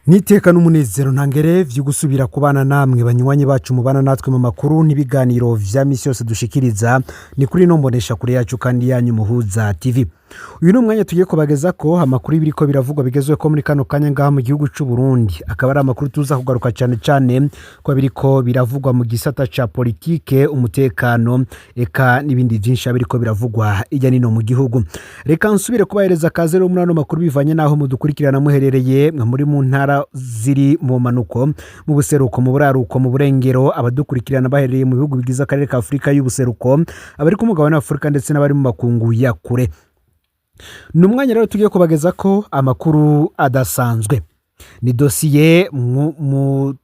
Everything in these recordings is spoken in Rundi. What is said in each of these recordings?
Niteka n'umunezero ntangere vyo gusubira kubana namwe, banywanyi bacu mubana natwe mu makuru n'ibiganiro vya misi yose dushikiriza. Ni kuri ino mbonesha kure yacu kandi yanyu, Muhuza TV. Uyu ni umwanya tugiye kubageza ko amakuru y'ibiriko biravugwa bigezweho ko muri kano kanya ngaha mu gihugu c'u Burundi. Akaba ari amakuru tuza kugaruka cyane cyane ko biriko biravugwa mu gisata ca politike, umutekano, eka n'ibindi vyinshi biriko biravugwa irya nino mu gihugu. Reka nsubire kubahereza kaze rero muri ano makuru, bivanye n'aho mudukurikirana muherereye, mwe muri mu ntara ziri mu manuko, mu buseruko, mu buraruko, mu burengero, abadukurikirana baherereye mu bihugu bigize akarere ka Afurika y'ubuseruko, abari ku mugabane wa Afurika ndetse n'abari mu makungu ya kure. Ni umwanya rero tugiye kubageza ko amakuru adasanzwe. Ni dosiye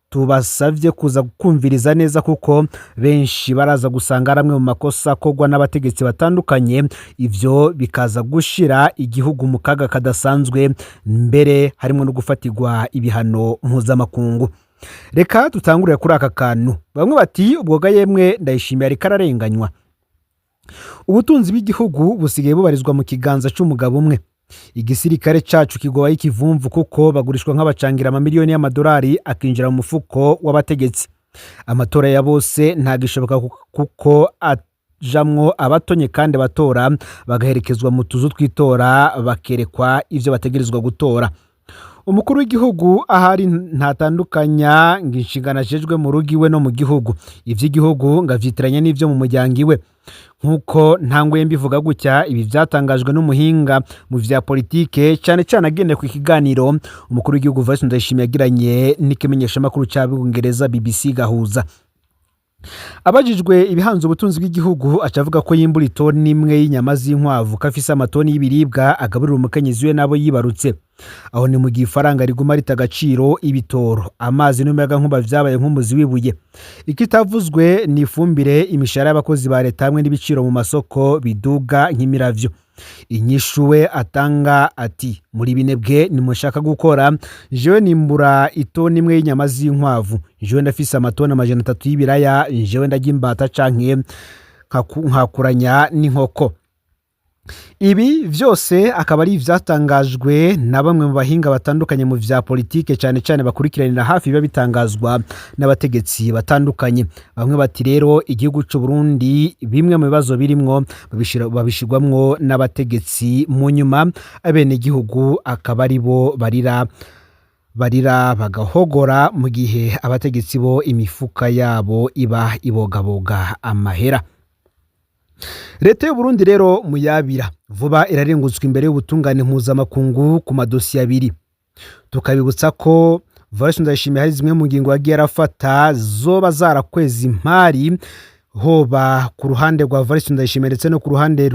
tubasabye kuza kumviriza neza, kuko benshi baraza gusanga ari amwe mu makosa akorwa n'abategetsi batandukanye, ivyo bikaza gushira igihugu mu kaga kadasanzwe, mbere harimo no gufatirwa ibihano mpuzamakungu. Reka dutangurire kuri aka kantu. Bamwe bati: "Ubwo ga yemwe, Ndayishimiye ariko ararenganywa." Ubutunzi bw'igihugu busigaye bubarizwa mu kiganza c'umugabo umwe. Igisirikare cacu kigobaye ikivumvu, kuko bagurishwa nk'abacangira amamiliyoni y'amadolari akinjira mu mufuko w'abategetsi. Amatora ya bose ntagishoboka, kuko ajamwo abatonye, kandi abatora bagaherekezwa mu tuzu tw'itora, bakerekwa ivyo bategerezwa gutora. Umukuru w'igihugu ahari ntatandukanya ngo inshingano ajejwe mu rugo iwe no mu gihugu, ivy'igihugu ngo avyitiranya n'ivyo mu muryango iwe. Nk'uko ntanguye mbivuga gutya, ibi vyatangajwe n'umuhinga mu vya politike, cane cane agendeye ku kiganiro umukuru w'igihugu Evariste Ndayishimiye yagiranye n'ikimenyeshamakuru c'Abongereza BBC Gahuza. Abajijwe ibihanze ubutunzi bw'igihugu, aca avuga ko yimbura itoni imwe y'inyama z'inkwavu, ko afise amatoni y'ibiribwa agaburira umukenyezi we n'abo yibarutse. Aho ni mu gihe ifaranga riguma rita agaciro, ibitoro, amazi n'umuyagankuba vyabaye nk'umuzi w'ibuye. Ikitavuzwe ni ifumbire, imishahara y'abakozi ba leta hamwe n'ibiciro mu masoko biduga nk'imiravyo. Inyishu we atanga ati: "Muri binebwe, nimushaka gukora. Jewe nimbura itoni imwe y'inyama z'inkwavu, jewe ndafise amatoni 300 y'ibiraya, jewe ndarya imbata canke nkakuranya n'inkoko." Ibi vyose akaba ari ivyatangajwe na bamwe mu bahinga batandukanye mu vya politike, cyane cyane bakurikiranira hafi biba bitangazwa n'abategetsi batandukanye. Bamwe bati rero igihugu c'u Burundi bimwe mu bibazo birimwo babishirwamwo n'abategetsi, mu nyuma abenegihugu akaba ari bo barira barira bagahogora, mu gihe abategetsi bo imifuka yabo iba ibogaboga amahera. Leta y'Uburundi rero muyabira vuba irarengutswa imbere y'ubutungane mpuzamakungu ku madosiye abiri. Tukabibutsa ko Evariste Ndayishimiye hari zimwe mu ngingo yagiye arafata zoba zarakweza impari, hoba ku ruhande rwa Evariste Ndayishimiye ndetse no ku ruhande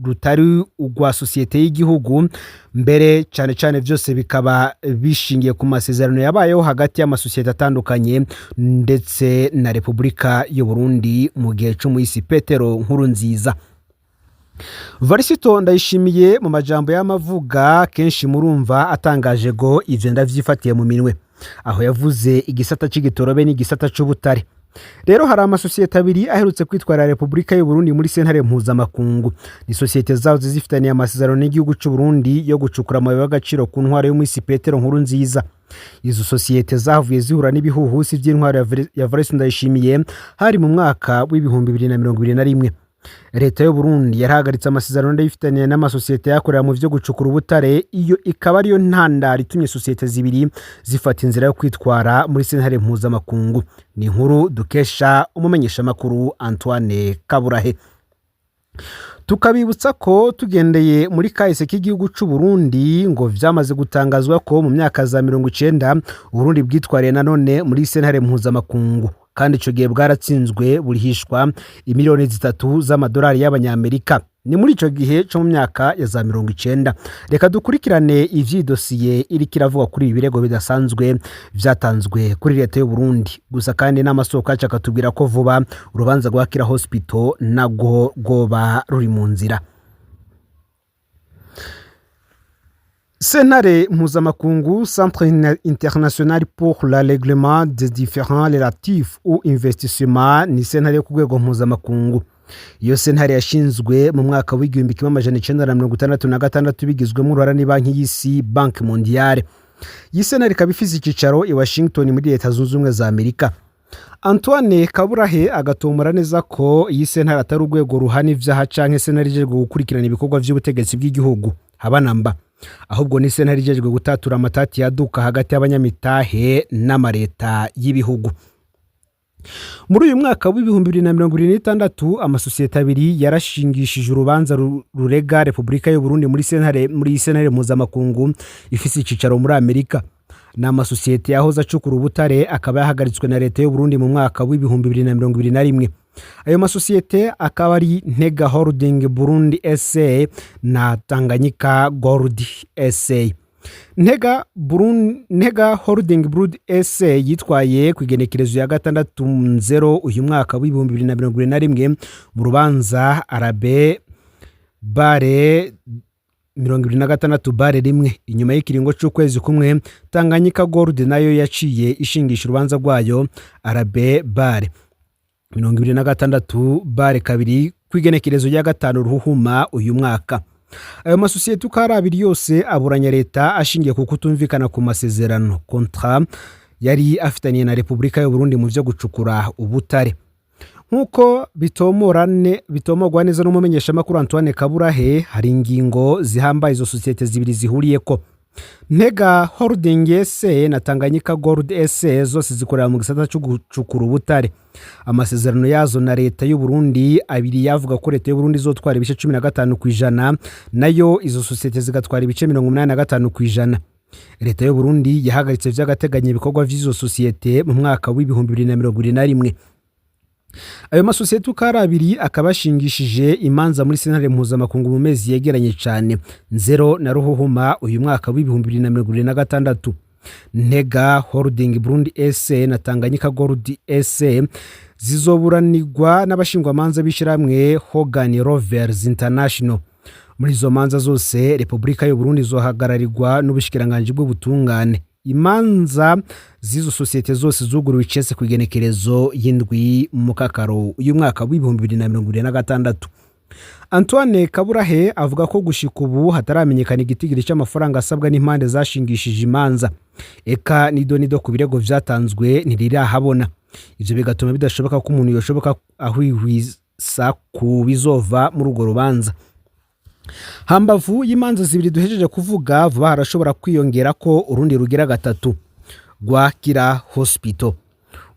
rutari urwa sosiyete y'igihugu mbere, cyane cyane byose bikaba bishingiye ku masezerano yabayeho hagati y'amasosiyete atandukanye ndetse na Repubulika y'u Burundi mu gihe c'umuhisi Petero Nkurunziza. Varisito Ndayishimiye mu majambo y'amavuga kenshi murumva atangaje ngo ivyo ndavyifatiye mu minwe, aho yavuze igisata c'igitoro be n'igisata c'ubutare. Rero hari amasosiyete abiri aherutse kwitwara Repubulika y'u Burundi muri sentare mpuzamakungu. Ni sosiyete zahoze zifitaniye amasezerano n'igihugu c'u Burundi yo gucukura amabuye y'agaciro ku ntwaro y'umuhisi Petero Nkurunziza. Izo sosiyete zavuye zihura n'ibihuhusi by'intwaro ya Evariste Ndayishimiye. Hari mu mwaka w'2021. Leta y'u Burundi yarahagaritse amasezerano yifitaniye n'amasosiyete yakorera mu vyo gucukura ubutare. Iyo ikaba ariyo ntandaro itumye sosiyete zibiri zifata inzira yo kwitwara muri sentare mpuzamakungu. Ni inkuru dukesha umumenyeshamakuru Antoine Kaburahe. Tukabibutsa ko tugendeye muri kahise k'igihugu c'u Burundi, ngo vyamaze gutangazwa ko mu myaka za 90 Uburundi bwitwariye nanone muri sentare mpuzamakungu, kandi ico gihe bwaratsinzwe, burihishwa imiliyoni 3 z'amadolari y'Abanyamerika. Ni muri ico gihe co mu myaka ya za 90. Reka dukurikirane ivyi dosiye iriko iravuga kuri ibi birego bidasanzwe vyatanzwe kuri leta y'u Burundi. Gusa kandi n'amasoko yacu akatubwira ko vuba urubanza rwa Kira Hospital narwo rwoba ruri mu nzira. Sentare mpuzamakungu, Centre International pour le Règlement des Différends Relatifs aux Investissements, ni sentare yo ku rwego mpuzamakungu. Iyo sentare yashinzwe mu mwaka w'1966, bigizwemo uruhara ni Banki y'Isi, Banque Mondiale. Iyi sentare ikaba ifise icicaro i Washington muri Leta Zunze Ubumwe za Amerika. Antoine Kaburahe agatomora neza ko iyi sentare atari urwego ruhana ivyaha canke sentare ijejwe gukurikirana ibikorwa vy'ubutegetsi bw'igihugu, haba namba, ahubwo ni sentare ijejwe gutatura amatati yaduka hagati y'abanyamitahe n'amareta y'ibihugu. Muri uyu mwaka w'2026, amasosiyete abiri yarashingishije urubanza rurega Repubulika y'u Burundi muri iyi sentare mpuzamakungu ifise icicaro muri Amerika. Ni amasosiyete yahoze acukura ubutare, akaba yahagaritswe na Leta y'u Burundi mu mwaka w'2021. Ayo masosiyete akaba ari Ntega Holding Burundi SA na Tanganyika Gold SA. Ntega Holding Burundi SA yitwaye ku igenekerezo ya 6 Nzero uyu mwaka w'2021 mu rubanza arabe bare 26/1. Inyuma y'ikiringo c'ukwezi kumwe, Tanganyika Gold nayo yaciye ishingisha urubanza rwayo arabe bare 26/2 ku igenekerezo rya 5 Ruhuhuma uyu mwaka. Ayo masosiyete uko ari abiri yose aburanya leta ashingiye ku kutumvikana ku masezerano, contrat, yari afitaniye na Repubulika y'u Burundi mu vyo gucukura ubutare. Nk'uko bitomorwa neza n'umumenyeshamakuru Antoine Kaburahe, hari ingingo zihambaye izo sosiyete zibiri zihuriyeko. Ntega Holding SA na Tanganyika Gold SA zose zikorera mu gisata cyo gucukura ubutare. Amasezerano yazo na Leta y'u Burundi abiri yavuga ko Leta y'u Burundi izotwara ibice 15%, nayo izo sosiyete zigatwara ibice 85%. Leta y'u Burundi yahagaritse vy'agateganyo ibikorwa vy'izo sosiyete mu mwaka w'2021. Ayo masosiyete uko ari abiri akaba ashingishije imanza muri sentare mpuzamakungu mu mezi yegeranye cane, Nzero na Ruhuhuma uyu mwaka w'2026. Ntega Holding Burundi SA na Tanganyika Gold SA zizoburanirwa n'abashingwamanza b'ishyirahamwe Hogan Lovells International. Muri izo manza zose, Repubulika y'u Burundi izohagararirwa n'ubushikiranganji bw'ubutungane. Imanza z'izo sosiyete zose zuguriwe icese ku igenekerezo y'indwi Mukakaro uyu mwaka w'2026. Antoine Kaburahe avuga ko gushika ubu hataramenyekana igitigiri cy'amafaranga asabwa n'impande zashingishije imanza, eka nido nido ku birego vyatanzwe ntirirahabona. Ivyo bigatuma bidashoboka ko umuntu yoshoboka ahwihwisa ku bizova muri urwo rubanza. Hambavu y'imanza zibiri duhejeje kuvuga, vuba harashobora kwiyongera ko urundi rugira gatatu rwa Kira Hospital.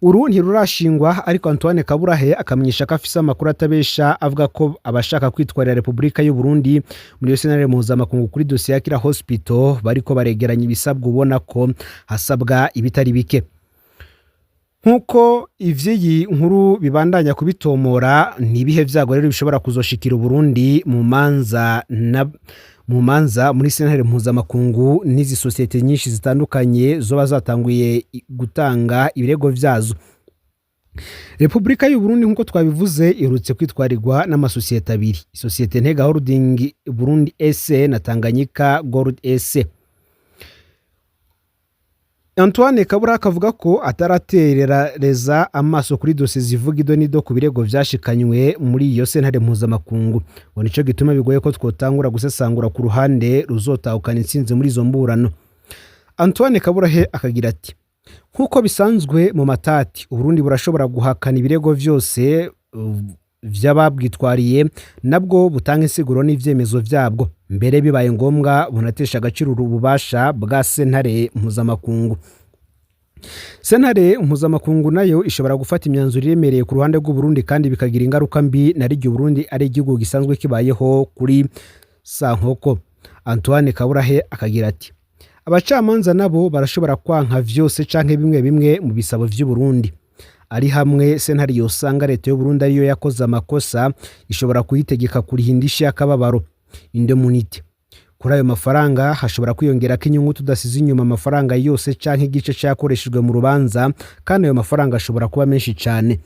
Uru ntirurashingwa, ariko Antoine Kaburahe akamenyesha ko afise amakuru atabesha avuga ko abashaka kwitwarira Repubulika y'u Burundi muri iyo sentare mpuzamakungu kuri dosiye ya Kira Hospital bariko baregeranya ibisabwa, ubona ko hasabwa ibitari bike. Nk'uko ivy'iyi nkuru bibandanya kubitomora, ni ibihe vyago rero bishobora kuzoshikira Uburundi mu manza muri sentare mpuzamakungu n'izi sosiyete nyinshi zitandukanye zoba zatanguye gutanga ibirego vyazo? Repubulika y'u Burundi, nk'uko twabivuze, iherutse kwitwarirwa n'amasosiyete abiri, isosiyete Ntega Holding Burundi SA na Tanganyika Gold SA. Antoine Kabura akavuga ko ataraterereza amaso kuri dosiye zivuga ido n'ido ku birego vyashikanywe muri iyo sentare mpuzamakungu, ngo nico gituma bigoye ko twotangura gusesangura ku ruhande ruzotahukana intsinzi muri izo mburano. Antoine Kaburahe akagira ati: "Nk'uko bisanzwe mu matati, Uburundi burashobora guhakana ibirego vyose vy'ababwitwariye, nabwo butanga insiguro n'ivyemezo vyabwo, mbere bibaye ngombwa bunatesha agaciro ububasha bwa sentare mpuzamakungu. Sentare mpuzamakungu nayo ishobora gufata imyanzuro iremereye ku ruhande rw'Uburundi kandi bikagira ingaruka mbi, na riryo Uburundi ari igihugu gisanzwe kibayeho kuri sankoko." Antoine Kaburahe akagira ati: "Abacamanza nabo barashobora kwanka vyose canke bimwe bimwe mu bisabo vy'Uburundi. Ari hamwe sentare yosanga Leta y'Uburundi ariyo yakoze amakosa, ishobora kuyitegeka kuriha indishyi y'akababaro, indemnité. Kuri ayo mafaranga hashobora kwiyongerako inyungu, tudasize inyuma amafaranga yose canke igice cakoreshejwe mu rubanza, kandi ayo mafaranga ashobora kuba menshi cane."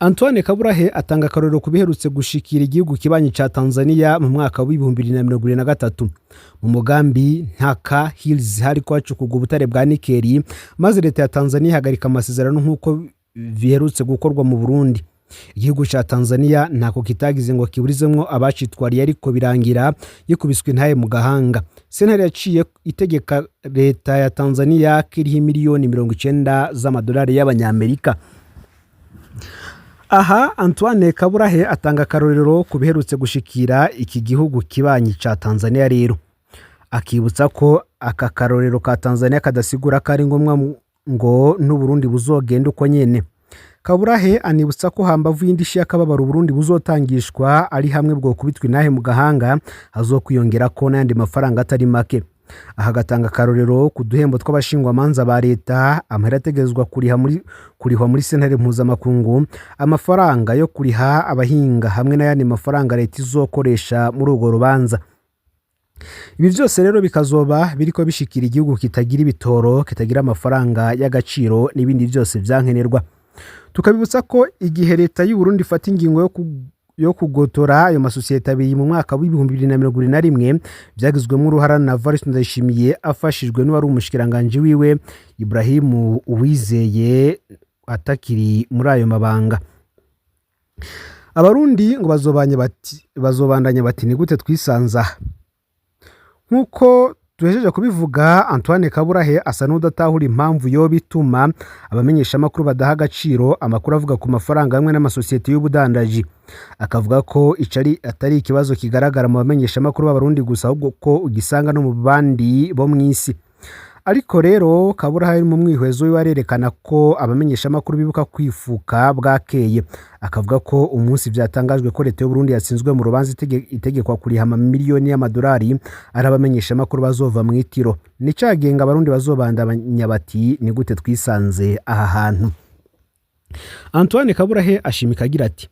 Antoine Kaburahe atanga akarorero ku biherutse gushikira igihugu kibanyi ca Tanzania mu mwaka w'2023. Mu mugambi Ntaka Hills hariko hacukurwa ubutare bwa nikeli, maze Leta ya Tanzania ihagarika amasezerano nk'uko biherutse gukorwa mu Burundi. Igihugu ca Tanzania ntako kitagize ngo kiburizemwo abacitwariye, ariko birangira yikubiswe intahe mu gahanga. Sentare yaciye itegeka leta ya Tanzania kiriho 90 miliyoni z'amadolari y'abanyamerika. Aha Antoine Kaburahe atanga akarorero ku biherutse gushikira iki gihugu kibanyi ca Tanzania. Rero akibutsa ko aka karorero ka Tanzania kadasigura ko ari ngombwa ngo n'Uburundi buzogenda uko nyene. Kaburahe anibutsa ko hambavu y'indishi y'akababaro Uburundi buzotangishwa ari hamwe bwokubitwa intahe mu gahanga, hazokwiyongerako n'ayandi mafaranga atari make. Aha agatanga akarorero ku duhembo tw'abashingwamanza ba leta, amahera ategerezwa kurihwa muri sentare mpuzamakungu, amafaranga yo kuriha abahinga hamwe n'ayandi mafaranga leta izokoresha muri urwo rubanza. Ibi byose rero bikazoba biriko bishikira igihugu kitagira ibitoro, kitagira amafaranga y'agaciro n'ibindi byose vyankenerwa. Tukabibutsa ko igihe leta y'u Burundi ifata ingingo yo kugotora ayo masosiyete abiri mu mwaka w'2021, byagizwemo uruhara na Evariste Ndayishimiye afashijwe n'uwari umushikiranganji wiwe Ibrahimu Uwizeye atakiri muri ayo mabanga. Abarundi ngo bazobandanya bati: "Ni gute twisanze aha?" Nk'uko duhejeje kubivuga, Antoine Kaburahe asa n'udatahura impamvu yoba ituma abamenyeshamakuru badaha agaciro amakuru avuga ku mafaranga hamwe n'amasosiyete y'ubudandaji. Akavuga ko ico atari ikibazo kigaragara mu bamenyeshamakuru b'Abarundi gusa, ahubwo ko ugisanga no mu bandi bo mw'isi. Ariko rero Kaburahe mu mwihwezo wiwe arerekana ko abamenyeshamakuru bibuka kwifuka bwakeye. Akavuga ko umunsi vyatangajwe ko leta y'Uburundi yatsinzwe mu rubanza itegekwa kuriha amamiliyoni y'amadolari, ari abamenyeshamakuru bazova mw'itiro. Ni cagenga Abarundi bazobandanya bati: "Ni gute twisanze aha hantu?" Antoine Kaburahe ashimika agira ati: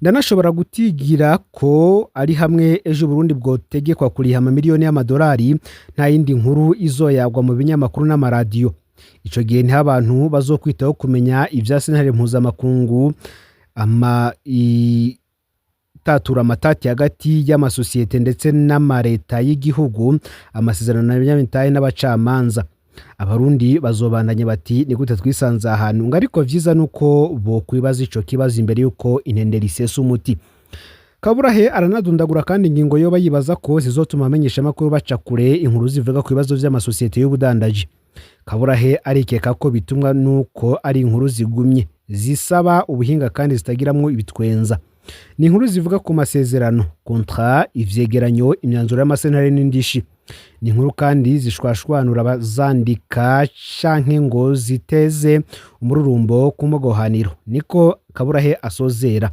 "Ndanashobora gutigira ko ari hamwe ejo Burundi bwotegekwa kuriha amamiliyoni y'amadolari, nta yindi nkuru izoyagwa mu binyamakuru n'amaradiyo. Ico gihe niho abantu bazokwitaho kumenya ivya sentare mpuzamakungu ama itatura amatati hagati y'amasosiyete ndetse n'amareta y'igihugu, amasezerano y'abanyamitahe n'abacamanza. Abarundi bazobandanya bati: 'Ni gute twisanze ahantu?' Ngo ariko vyiza nuko bokwibaza ico kibazo imbere yuko intenderi isesa umuti." Kaburahe aranadundagura kandi ingingo yoba yibaza ko zizotuma abamenyeshamakuru baca kure inkuru zivuga ku bibazo vy'amasosiyete y'ubudandaji. Kaburahe arikeka ko bitumwa nuko ari inkuru zigumye, zisaba ubuhinga kandi zitagiramwo ibitwenza. Ni inkuru zivuga ku masezerano, contrat, ivyegeranyo, imyanzuro y'amasentare n'indishi. Ni inkuru kandi zishwashwanura abazandika canke ngo ziteze umururumbo ku mugohaniro, niko Kaburahe asozera.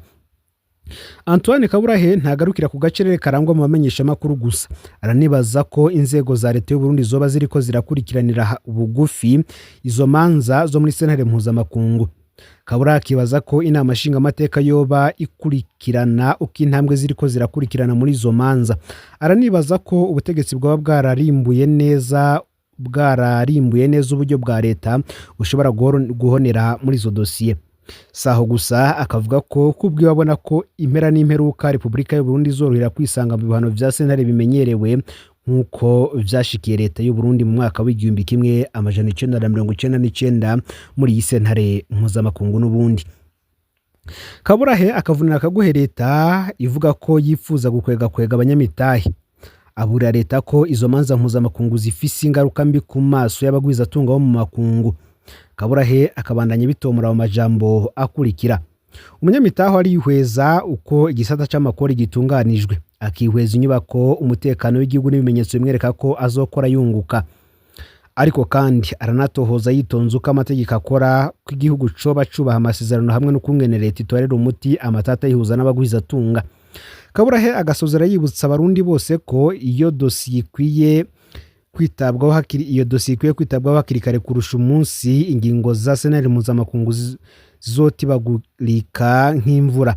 Antoine Kaburahe ntagarukira ku gacerere karangwa mu bamenyeshamakuru gusa. Aranibaza ko inzego za leta y'u Burundi zoba ziriko zirakurikiranira bugufi izo manza zo muri sentare mpuzamakungu. Kaburahe akibaza ko inama nshingamateka yoba ikurikirana uko intambwe ziriko zirakurikirana muri izo manza. Aranibaza ko ubutegetsi bwaba bwararimbuye neza uburyo bwa leta bushobora guhonera muri izo dosiye. Saho gusa, akavuga ko kubwiwe abona ko impera n'imperuka Repubulika y'u Burundi izorohera kwisanga mu bihano vya sentare bimenyerewe, nk'uko vyashikiye leta y'u Burundi mu mwaka w'1999 muri iyi sentare mpuzamakungu n'ubundi. Kaburahe akavunira akaguhe leta ivuga ko yifuza gukwega kwega abanyamitahe. Aburira leta ko izo manza mpuzamakungu zifise ingaruka mbi ku maso y'abagwizatunga bo mu makungu. Kaburahe akabandanya bitomora mu majambo akurikira: Umunyamitaho arihweza uko igisata c'amakori gitunganijwe, akihweza inyubako, umutekano w'igihugu n'ibimenyetso bimwereka ko azokora yunguka. Ariko kandi aranatohoza yitonze uko amategeko akora, ko igihugu coba cubaha amasezerano hamwe n'ukungene leta itorera umuti amatata yihuza n'abagwizatunga. Kaburahe agasozera yibutsa Abarundi bose ko iyo dosiye ikwiye kwitabwaho hakiri kare kurusha umunsi ingingo za sentare mpuzamakungu zizotibagurika nk'imvura.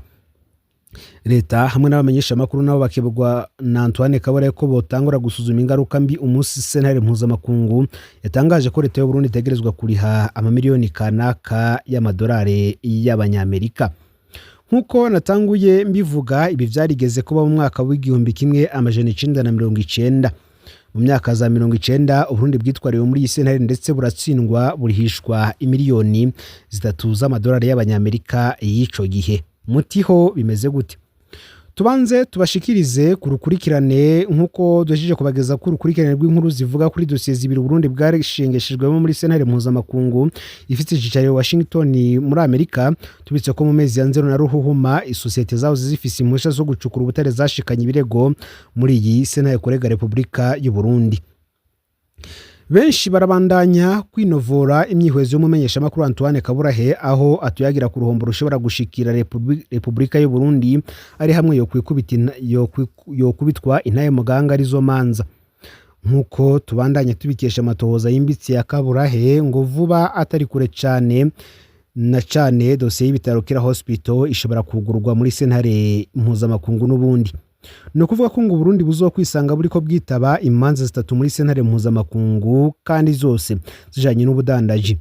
Leta hamwe n'abamenyeshamakuru nabo bakebwa na Antoine Kaburahe ko botangura gusuzuma ingaruka mbi umunsi sentare mpuzamakungu yatangaje ko leta y'u Burundi itegerezwa kuriha amamiliyoni kanaka y'amadolari y'abanyamerika. Nk'uko natanguye mbivuga, ibi vyarigeze kuba mu mwaka w'1990. Mu myaka za 90, Uburundi bwitwariwe muri iyi sentare ndetse buratsindwa, burihishwa 3 miliyoni z'amadolari y'abanyamerika y'ico gihe. Mutiho bimeze gute? Tubanze tubashikirize ku rukurikirane, nk'uko duhejeje kubageza ku rukurikirane rw'inkuru zivuga kuri dosiye zibiri Burundi bwarishengeshejwemo muri sentare mpuzamakungu ifite icyicaro i Washington muri Amerika. Tubitse ko mu mezi ya Nzero na Ruhuhuma isosiyete zahoze zifise impushya zo gucukura ubutare zashikanye ibirego muri iyi sentare kurega Repubulika y'u Burundi. Benshi barabandanya kwinovora imyihwezo y'umumenyeshamakuru Antoine Kaburahe, aho atuyagira ku ruhombo rushobora gushikira Repubulika y'u Burundi ari hamwe yo kubitwa intaye muganga arizo manza. Nk'uko tubandanya tubikesha amatohoza yimbitse ya Kaburahe, ngo vuba atari kure cane na cane dosiye y'ibitaro Kira Hospital ishobora kugurwa muri sentare mpuzamakungu n'ubundi. Ni ukuvuga ko ngo Burundi buzokwisanga buriko bwitaba imanza zitatu muri sentare mpuzamakungu, kandi zose zijanye n'ubudandaji.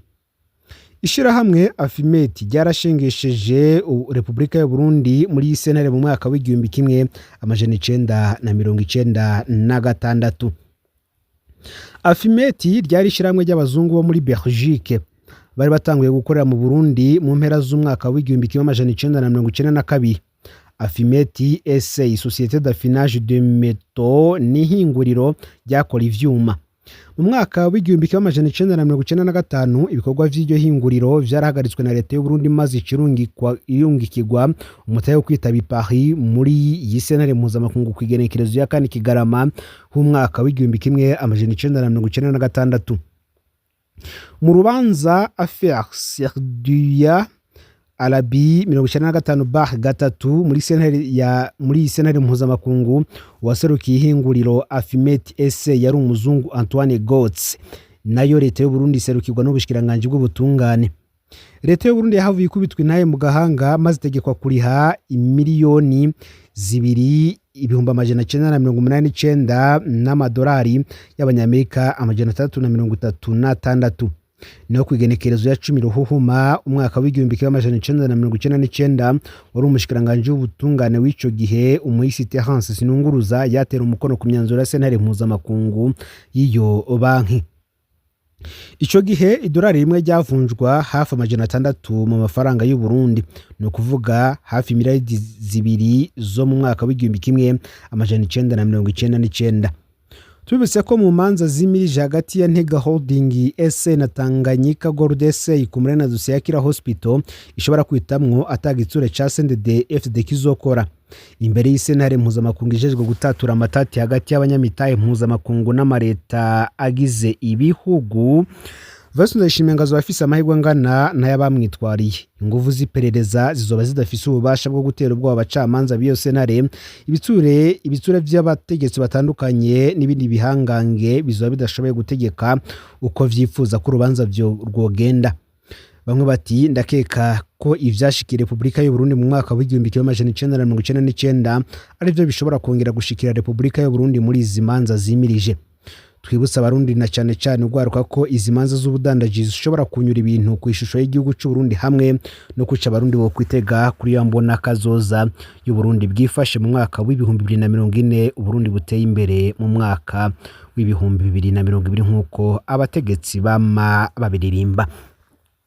Ishirahamwe Afimeti ryarashengesheje Repubulika y'u Burundi muri iyi sentare mu mwaka w'1996. Afimeti ryari ishirahamwe ry'abazungu bo muri Belgique bari batanguye gukorera mu Burundi mu mpera z'umwaka w'1992. Afimeti SA, Société d'affinage de métaux, n'ihinguriro ryakora ivyuma. Mu mwaka w'1995 ibikorwa vy'iryo hinguriro vyarahagaritswe na leta y'u Burundi, maze irungikirwa umutahe wo kwitaba i Paris muri iyi sentare mpuzamakungu ku igenekerezo ya 4 Kigarama h'umwaka w'1996. Mu rubanza affaire Serduya Arabi 95/3 muri sentare ya muri iyi sentare mpuzamakungu, uwaserukiye ihinguriro Afimet SA yari umuzungu Antoine Gotz, nayo leta y'u Burundi iserukirwa n'ubushikiranganji bw'ubutungane. Leta y'u Burundi yahavuye ikubitwa intahe mu gahanga, maze itegekwa kuriha 2,989,000 n'amadolari y'abanyamerika 636. Niho ku igenekerezo ya 10 Ruhuhuma umwaka w'1999, wari umushikiranganji w'ubutungane w'ico gihe, umuhisi Terence Sinunguruza, yatera umukono ku myanzuro ya sentare mpuzamakungu y'iyo banki. Ico gihe idolari rimwe ryavunjwa hafi 600 mu mafaranga y'u Burundi, ni ukuvuga hafi miliyaridi 2 zo mu mwaka w'1999. Tubibutse ko mu manza zimirije hagati ya Ntega Holding SA na Tanganyika Gold SA ku na dosiye ya Kira Hospital ishobora kwitamwo atagitsure ca CNDD FDD kizokora imbere y'isentare mpuzamakungu ijejwe gutatura amatati hagati y'abanyamitahe mpuzamakungu n'amareta agize ibihugu, Evariste Ndayishimiye ngo azoba afise amahirwe angana n'ay'abamwitwariye. Inguvu z'iperereza zizoba zidafise ububasha bwo gutera ubwoba abacamanza b'iyo sentare. Ibitsure vy'abategetsi batandukanye n'ibindi bihangange bizoba bidashoboye gutegeka uko vyifuza ko urubanza rwogenda. Bamwe bati: "Ndakeka ko ivyashikiye Repubulika y'u Burundi mu mwaka w'1999 arivyo bishobora kongera gushikira Repubulika y'u Burundi muri izi manza zimirije." Twibutsa abarundi na cane cane urwaruka ko izi manza z'ubudandaji zishobora kunyura ibintu ku ishusho y'igihugu c'u Burundi, hamwe no kuca abarundi bo kwitega kuri ya mbona kazoza y'u Burundi bwifashe mu mwaka w'2040, Uburundi buteye imbere mu mwaka w'2020 nk'uko abategetsi bama babiririmba.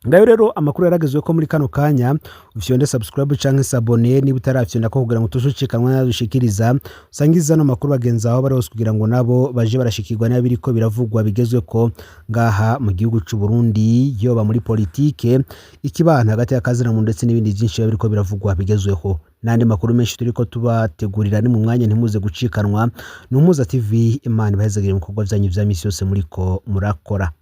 Ngayo rero amakuru yaragezwe ko muri kano kanya. Ufyonde subscribe canke s'abonner niba utarafyonda ko, kugira ngo tuzucikanwa nadushikiriza. Usangiza ano makuru bagenzi aho bari hose, kugira ngo nabo baje barashikirwa n'abiriko biravugwa bigezwe ko ngaha mu gihugu c'u Burundi, yoba muri politike, ikibana hagati y'akazina ndetse n'ibindi byinshi biba biriko biravugwa bigezweho, n'andi makuru menshi turiko tubategurira ni mu mwanya. Ntimuze gucikanwa. Ni Umuza TV. Imana ibahezagire mu bikorwa vyanyu vya misi yose muriko murakora.